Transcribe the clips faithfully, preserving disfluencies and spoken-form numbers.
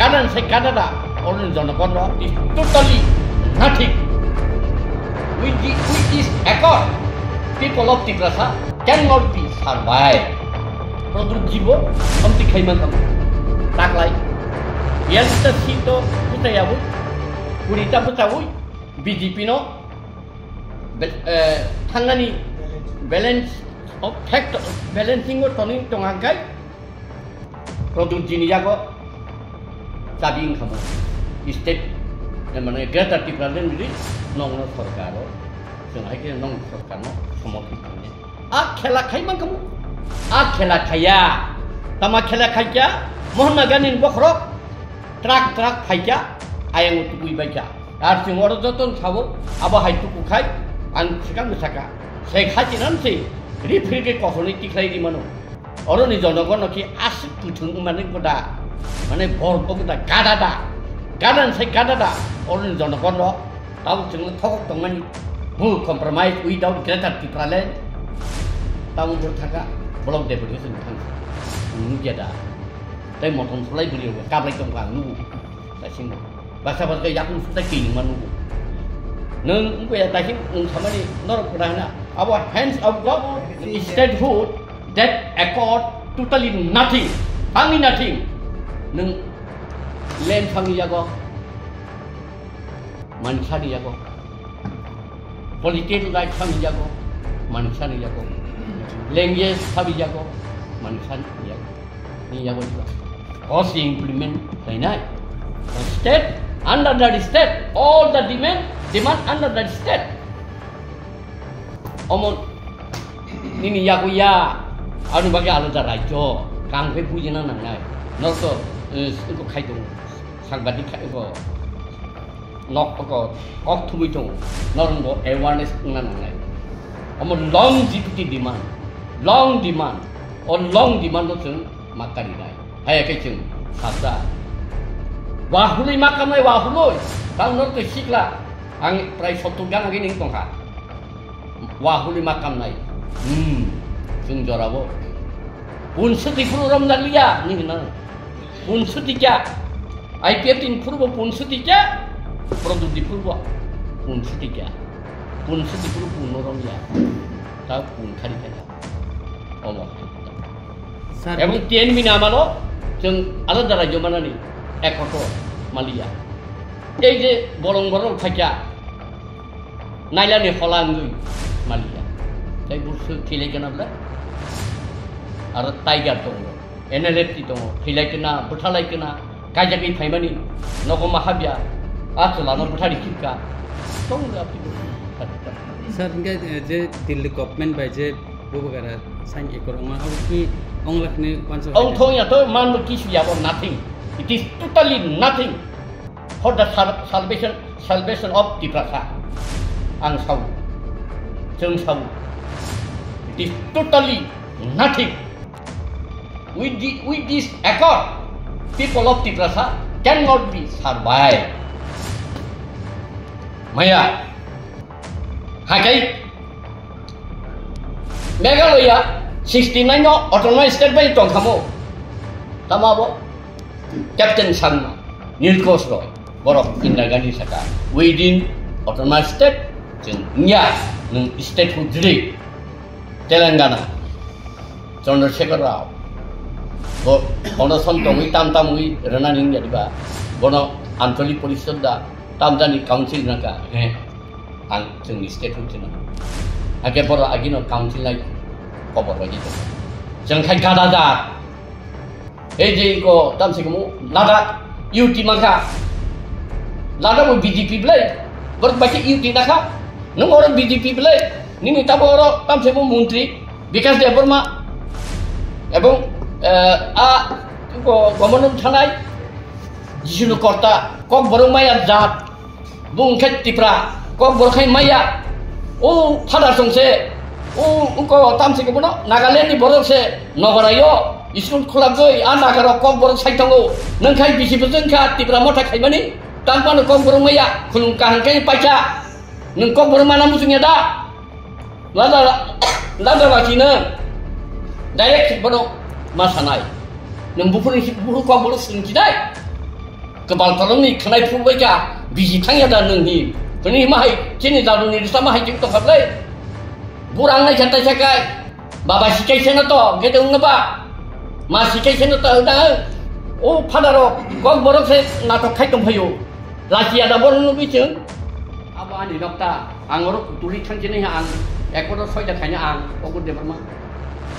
Gadan se gadada, oroni jonogon rok is totally nothing. With the, with this accord, people of Tiprasa cannot be survive. Product jibo, omti khaiman tamo. Taklai. Yalta sito butayawi, kurita butawi, B J P no, bel-, eh, thangani balance of fact, balancing o toni tongangkai. Product jini yago chabi wngkha mo state, eh, mane Greater Tipraland ni nongno sorkaro, chwng hai khe nong sorkarno somorthon khainai. A khela khai mankhamu, a khela khaiya, tama khela khaikya, Mahatma Gandhi ni bokhorok trak trak phaikya, ayang tukui baikya. Ar chwng oro joto wng sabo, abo hai tuku khai, ang swkang bwsaka. Sheikh Hasina se referee khe kosorni tikhlai ri mano. Oroni jonogono khe aswk kwthwng wngmani gwda, mane borok bo gwda, gada da, gada ni sai gada da, oroni jonogono tabuk chwngno thokok tongmani, who compromise without Greater Tipraland, tabuk bo thaka block deputation thang, nukya da, tei motom sulai bwrwi rok kablai tongkha ang nugo. Daising bo. Baksa baksa yakung sukha kini manu. Nung ungko ya daising nung samani norok pura na. Abo hands of God, statehood, that accord, totally nothing. Kami nothing. Nung land kami yago. Mansani yago. Political right kami yago. Mansani yago. Language kami yago. Mansani yago. Ni yago jiba. Kosi implement khainai. State, under the state, all the demand, demand under the state. Omo nini yago ya, ani bagwi alada rajyo, kang khe bujina nangnai. Norok to, eh, iko khai tongo, sangbadik khai tongo. Nok oko kok thumui tongo, norok bo awareness wngna nangnai. Omo long G P T demand, long demand, o long demand no chwng ma karinai. Hai khe chwng sakha. Wahului ma kamnai wahului, tang norok to sikla, ang prai sottor gan agi ning tongkha. Wahului ma kamnai. Hmm, chwng jorabo. Punsuti phuru romjak liya, ni hwnna. Punsuti kya? I P F T ni phuru bo punsuti kya? Produti phuru bo punsuti kya? Punsuti phuru punno romya. Ta pun khari kya? Omo. Sir, Ebong T N V ni amalo chwng alada rajyo manani ekhoto maliya. Ei je bolong borok thakya, nailani hola wngwi maliya. Tei bursuk thilai kana bla? Aro Tiger tongo, N L F T tongo, thilai kana, bwthalai kana, kaijagwi phaimani nogo ma habya, a chwlano bwthari khipka. Tongo aphi. Sir, hingke, eh, je Delhi government bai je Bubagra sain ekor wngma, abo ki ongla khne pansa Ong thong ya to man bo kisu ya bo nothing. It is totally nothing for the sal-, salvation, salvation of Tiprasa. Ang sao. Chwng sao. It is totally nothing. With the, with this accord, people of Tiprasa cannot be survived. Maya, hakai Meghalaya sixty nine no autonomous state bai tongkhamo. Tamo abo Captain Sangma, Nilkos rok, borok Indira Gandhi saka, within autonomous state, chwng wngya, nwng state hood rwdi. Telangana, Chandrasekhar Rao, bo, bono som tongwi tam tamwi rwnani wngya diba, bono Anchalik Porishod da, tamjani council nangka, he. Ang chwngni state hwn chwngno. Hakhe borok agino council nai kobor bai jito. Chwng khai gada da. Ei je ko tam se kumu Ladakh U T mangkha. Ladakh bo B J P belai. Borok bai khe U T nakha. Nung oro B J P belai. Nini tabo oro tam se mo montri Bikash Debbarma. Ebong, eh, a ko governor thanai Jishnu Korta kok borok maya jat. Bung khe Tipra, kok borok khai maya. O father song se, o, o ko tam se bono Nagaland ni borok se, nogora yo, school khulagoi, a nagarok kok borok sai tongo. Nang khai bisi bwswng kha Tipra motha khaimani, tam pano kok borok maya, khulum kaham khe paikha. Nang kok borok mana muchung ya da? Lada, lada lachino direct bono ma sanai. Nwng buphuru, buphuru kok bono swrwng chinai. Kwpal tolongni khwnai phulbaikha, bisi thangya da nwng hi? Hwnwi ma hai chini jaluni rwsa ma hai chwng tongkha ble? Burang naikha taisa kai. Baba sikai seno to, gede wngno ba? Ma sikai seno to, da? O phadaro kok borok se natok khai tongphaio. Lachiya da borok nugwi chwng. Abo ani nokta, ang oro kutuli thangchini ang, ekono soida khaina ang, ogo Debbarma.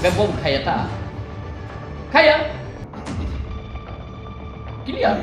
Be bom khaya ta. Khaya. Clear?